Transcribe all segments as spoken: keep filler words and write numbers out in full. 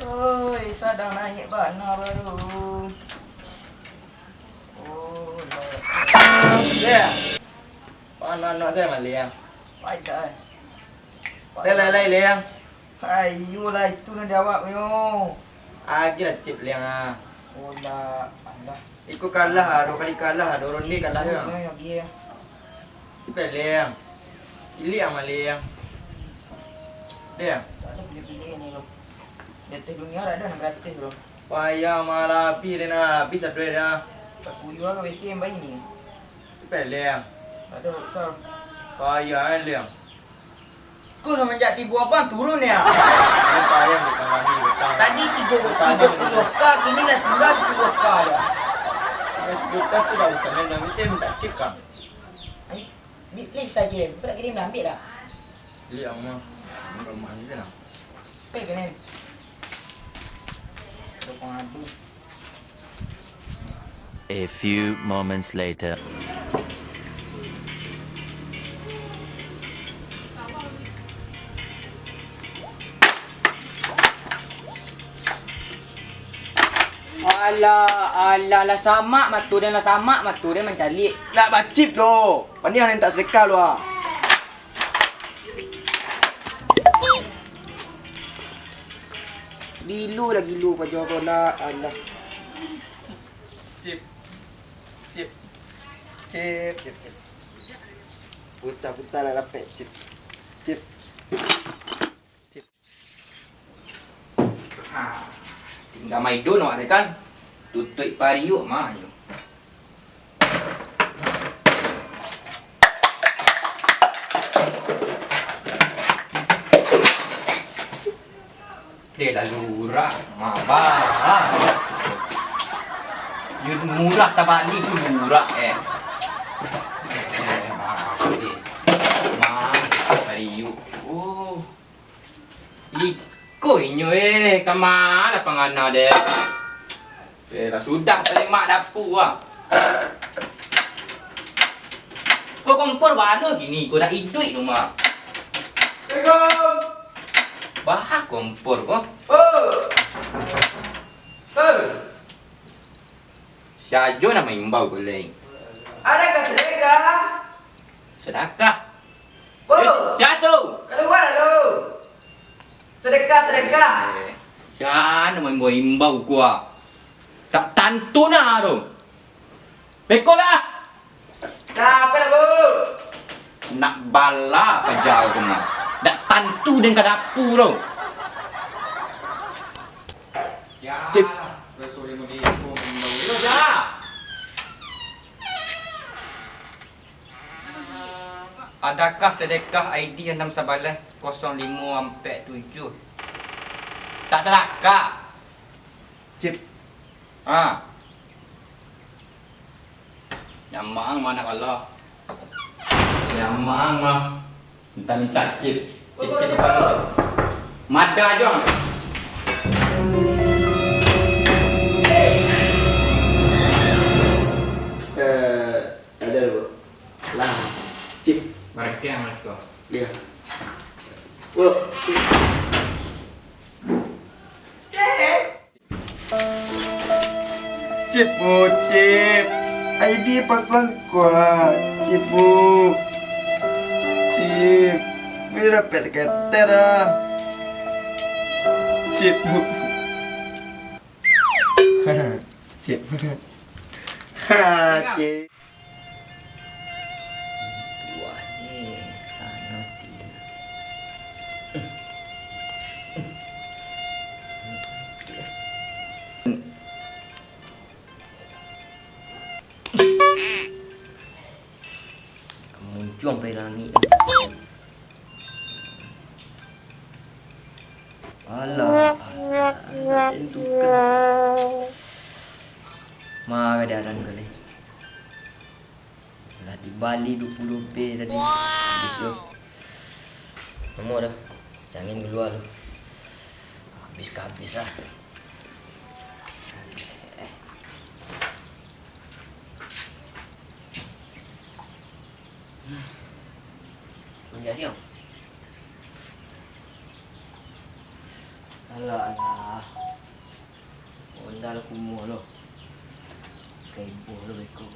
Oi, sadang naiak bana baru. Oh, naiak. Ya. Anak-anak saya maliang. Baik, dah. Lai, lai, lai, liang. Ayolah, itu nan di awak nyo. Agiah lah, Cip, liang, ah. Oh, lah, alah. Iko kalah, ah, duo kali kalah, duo ronde kalah, yo. Ayo, agiah, yo. Cipek, liang. Ilik amat, liang. Liang. Tak ada pilih-pilih ni, lo. Di ateh dunia ada nan gratis, bro. Payah malah habis deh, nah. Habis satu deh, nah. Tak kuyuh lah, W C yang baik ni. Cipek, liang. Tak ada, Sal. Payah, eh, liang. Ko samanjak tibo abang turun ya? Ini payah utang kami, utang. Tadi tigo, tigo puluah K, kini lah tinggal sapuluah K ya. Tinggal sapuluah K tu dah usah main dalam game, minta Cip kan. Ai, di, lift saja, kau nak kirim dah, ambil dah. Lift aman. Ini rumah ni lah. Pegang ni. Ada pengadu. A few moments later. Alah, alah, lah samak matu den, lah samak matu den mancaliak. Nak bacip doh. Paniang den tak sedekah lu ah. Gilo lah gilo paja ko lah, alah. Cip. Cip. Cip, cip, cip. Puta-puta lah dapek, cip. Cip. Cip. Ha. Tingga maido nak kan. Tutuik pariuk mah yo. Deh, lalu murah, mabah. Yo murah tabali tu murah, eh. Eh, mah, deh. Mah, pariuk. Oh. Iko inyo, eh, ka ma lah pangana deh. Eh, lah sudah tadi mak dapu ah. Ko kompor bana kini, ko dak iduik rumah. Assalamualaikum. Bah kompor ko. Oh. Hei. Sajo nak maimbau ko lai. Adakah sedekah? Sedekah? Bos. Eh, sia tu? Kaluar lu. Sedekah, sedekah. Eh, sia nak maimbau-imbau ko ah. Tak tantu nah tu. Beko lah. Capek lah, Bu. Nak bala paja ko mah. Dak tantu den ka dapu tu. Cip. Adakah sedekah I D anam sabaleh kosong limo ampek tujuah? Tak sadakah. Cip. Ha. Nyamang mah nak kalah. Nyamang mah. Minta-minta cip. Cip, cip, cip. Mada ajo. Eh, ada dulu. Lah, cip. Barakah, barakah. Dia. Wah. Cip, Bu, Cip. I D pasan sekolah, Cip, Bu. Cip. Bia dapek saketek ah. Cip, Bu. Cip. Ha, Cip. Wah, eh, sana tidur. Muncuang pai langik. Alah, alah, alah, tentukan. Mah, kadaran kali. Lah dibali duo puluah B tadi. Habis tu. Namo dah. Cangin kalua tu. Habis ka habis lah. Manjadi, Om. Alah, alah. Modal kumuah lo. Kaibuah lo beko.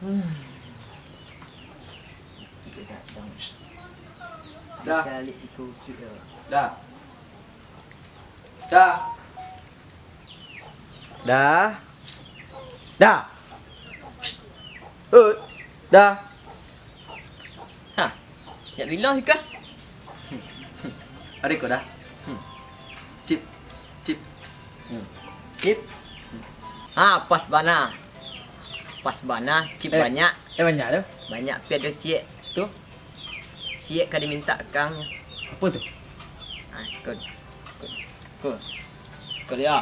Hmm. Dah. Dah. Dah. Dah. Dah. Oi, dah. Hah, jak bilo siko? Ari ko dah. Hmm. Cip, cip. Hmm. Cip. Ha, pas bana. Pas bana, cip. Eh, banyak. Eh, banyak tu. Banyak, pi ado ciek. Tu. Ciek ka dimintak kang. Apo tu? Ah, siko. Siko. Siko. Siko dia.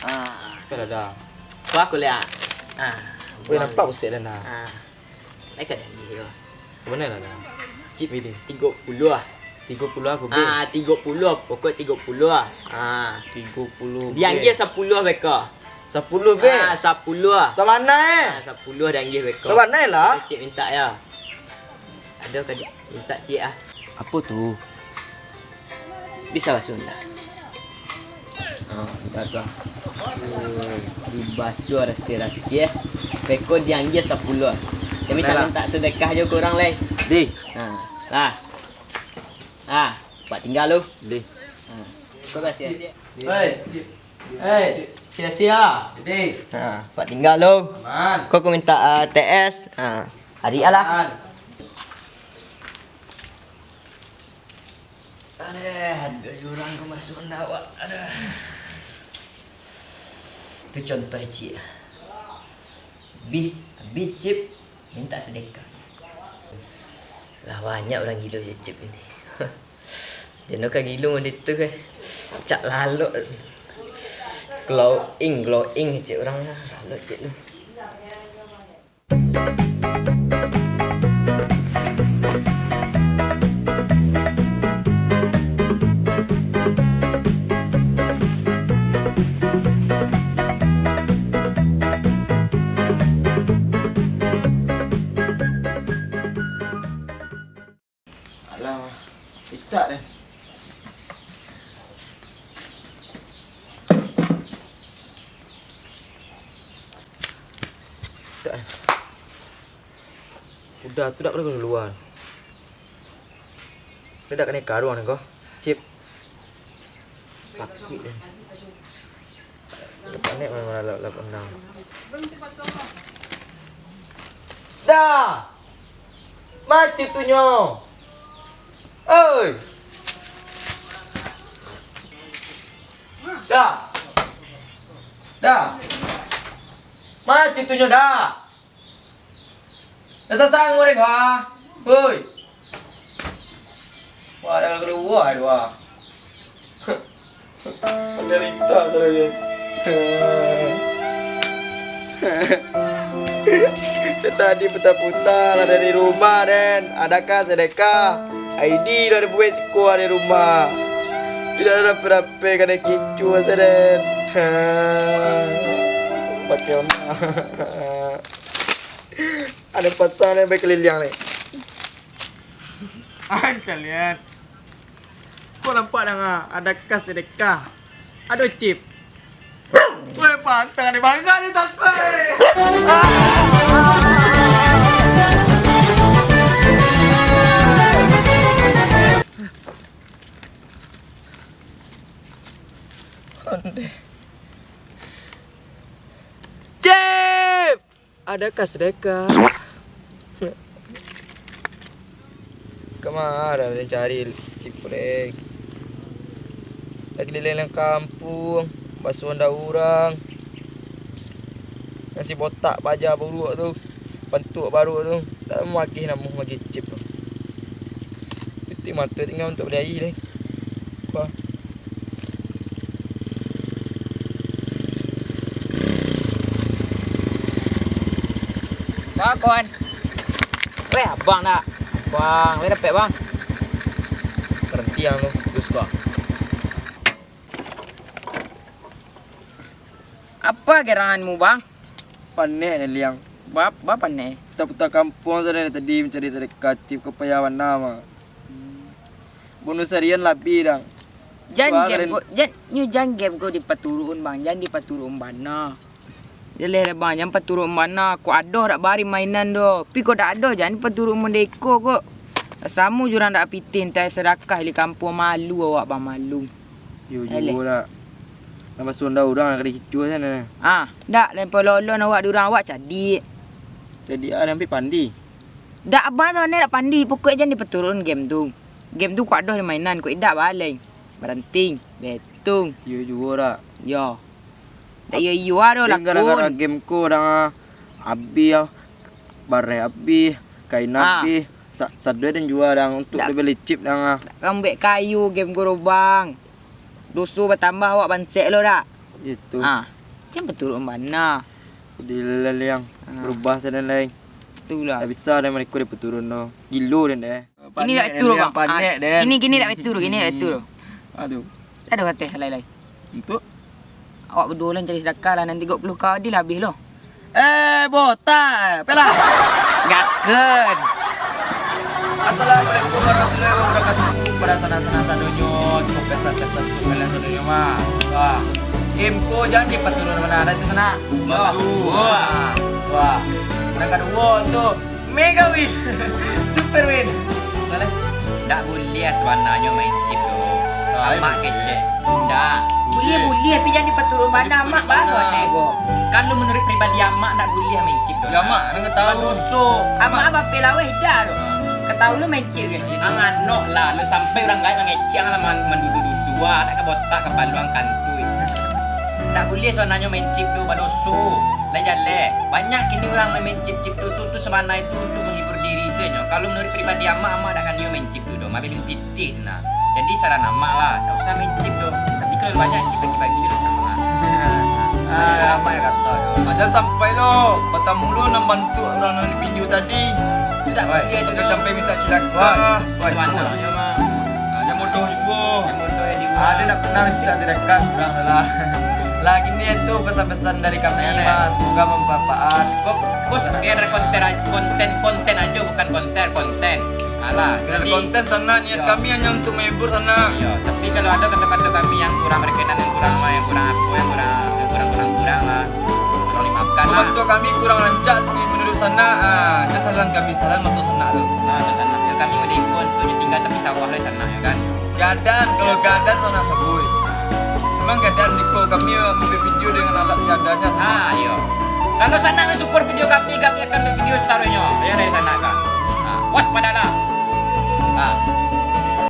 Ah. Siko dah. Wah, kuliah. Ah. Weh, nampak usik dah, nah. Ah. Naik ka dah ni, yo. Sabananyo lah, nah. Cip ini. Tigo puluah. Tigo puluah apo, Be? Ah, tigo puluah. Pokok tigo puluah. Ah. Tigo puluah, Be. Dianggia sapuluah beko. Sapuluah, Be? Ah, sapuluah. Sabana, eh? Ah, sapuluah dianggia beko. Sabana lah. Cik mintak yo. Ado ka di-, mintak cik ah. Apo tu? Bisa basuah ndak? Oh, dah tu ah. Ui, dibasuah rasih-rasih, eh. Beko dianggia sapuluah. Kami tak mintak sedekah jo kurang lai. Di. Ha, lah. Ah, buat tinggal lu. Di. Ha. Kau kasih. Hei. Eh, sia-sia. Jadi. Ha, buat tinggal lo. Aman. Kau ku minta, ah, T S. Ha, hari lah. Aman. Aduh, ada jurang kau masuk awak. Aduh. Itu contoh cik. Bih, bih cip minta sedekah. Lah banyak urang gilo jo cip ini. Deno ka gilo mode tu, eh. Cak lalok. Glowing, glowing cek urang lah. Lalok cek tu. Alah, itak deh. Itak deh. Udah tu dak pernah keluar. Dia dak kena karung ni ko. Cip. Pakuik deh. Panek memang lalok-lalok pandang. Dah! Mati tu nyo! Oi! Dah! Dah! Mati tu nyo dah! Rasa sanggup deh, bah. Hoi. Wah, dah keluar dua. Menderita terus. Tadi putar-putar lah dari rumah, Den. Adakah sedekah? I D lah dibuat siko dari rumah. Tidak ada rapi-rapi, kena kicu saja, Den. Pakai rumah. Ado pasang ni baik keliliang ni. Ancalian. Kau nampak danga, ado kas sedekah. Ado cip. Woi, pantang ni bangga ni takut. Cip! Adakah sedekah? Kama lah mancari ciprek? Lagi di lain kampuang, basuah ndak urang. Nasi botak paja buruak tu, pantuak baruak tu, dak magih namuah magih cip tu. Pitih mato tingga untuak bali aia deh. Wah. Dah, kawan. Weh, abang nak. Bang, weh, dapek, bang. Berhenti yang lu, terus kau. Apa geranganmu, bang? Panek ni, Liang. Bap, bapa ne? Puta-puta kampuang sajo dari tadi mancari sadakah, cip ka payah bana mah. Bonus harian labiah, dang. Jan game ko, jan, nyo jan game ko dipaturuik-an, Bang. Jan dipaturuik-an bana. Jaleh lah, Bang, jan paturuik-an bana. Kok ado dak bari mainan doh. Pi kok dak ado, jan dipaturuik-an mandeko kok. Samo jo urang dak pitih, entah sadakah di kampuang, malu awak, Bang, malu. Yo, jaleh juo dak. Nan basuo ndak urang nak dikicua sajo. Ah, dak, lain palo-lo awak di urang awak cadiak. Cadiak ah, sampai pandi. Dak, Abang sabananyo dak pandi, pokok jan dipaturuik-an game tu. Game tu kok ado di mainan, kok idak baleh. Baranting, betung. Iyo juo dak. Yo. Dak iyo-iyo ado lah. Gara-gara game ko dang, ah, abih, ah, bareh abih, kain abih. Sa-, sadonyo den jua dang, untuak babali cip dang, ah. Dak kambek kayu game ko, Bang. Doso batambah awak bancek lo dak? Itu. Ah, jan paturuik-an bana. Jadi laliang, berubah sajo lai. Itulah. Dak bisa den mariko dipaturuik-an tu. Gilo den deh. Kini dak itu lo, Bang. Kini, kini dak itu lo, kini dak itu lo. Aduh. Ado kato lai-lai. Untuak? Awak baduo lah cari sadakah lah, nan tigo puluah ka dilah abih lo. Eh, botak, eh, pelah. Gaskan. Assalamualaikum warahmatullahi wabarakatuh. Pada sanak-sanak sadonyo, pesan-pesan untuak kalian sadonyo mah. Wah, game ko jan dipaturuik-an bana, ado tu sanak. Wah. Wah. Nan kaduo tu, Mega Win. Super Win. Boleh? Ndak buliah sabananyo main chip tu. Amak kecek. Ndak. Buliah, buliah, tapi jan dipaturuik-an bana, Amak, bah. Kalau menurut pribadi Amak, ndak buliah main chip tu. Ya, Mak, nan ka tahu. Badoso. Amak abah pelaweh ida tu. Ka tahu lo main chip kan? Anganok lah, lo sampai urang gaek mangecek lah, man-, mandudu-dudu, ah, dak ka botak, ka paluang kantui. Ndak buliah sabananyo main chip tu, badoso. Lai jaleh. Banyak kini urang main chip-chip tu, tu, tu sabana itu untuk menghibur diri sajo. Kalau menurut pribadi Amak, Amak dak kanai main chip tu doh. Mabih pitih tu nah. Jadi saran Amak lah, dak usah main chip tu. Tapi kalau banyak chip bagi-bagi tu dak masalah. Ah, Amak yang kato. Ah, jan sampai lo, batamu lo nan bantuak urang nan di pinjau tadi. Tu dak buliah tu doh. Sampai minta cilaka. Wah, sabananyo mah. Ah, jan bodoh juo. Jan bodoh yo. Ado nak pernah minta sadakah urang tu lah. Lah, kini itu pesan-pesan dari kami, Mas. Semoga bermanfaat. Kok, kok sekedar konten, konten, konten aja, bukan konter, konten. Alah, sekedar konten sanak, niat kami hanya untuk menghibur sanak. Iyo, tapi kalau ada kata-kata kami yang kurang berkenan, yang kurang, yang kurang apa, yang kurang, yang kurang, kurang, kurang lah. Tolong dimaafkan lah. Bantuak kami kurang rancak menurut sanak, ah, jan salahan kami, salahan bantuak sanak tu. Nah, sanak. Ya, kami udah ikut untuk tinggal tapi sawah lah sanak, ya kan? Gadang, kalau gadang sanak sabuik. Memang gadang niko, kami mambuek video dengan alat seadanya sanak. Ah, iyo. Kalau sanak mensupport video kami, kami akan buat video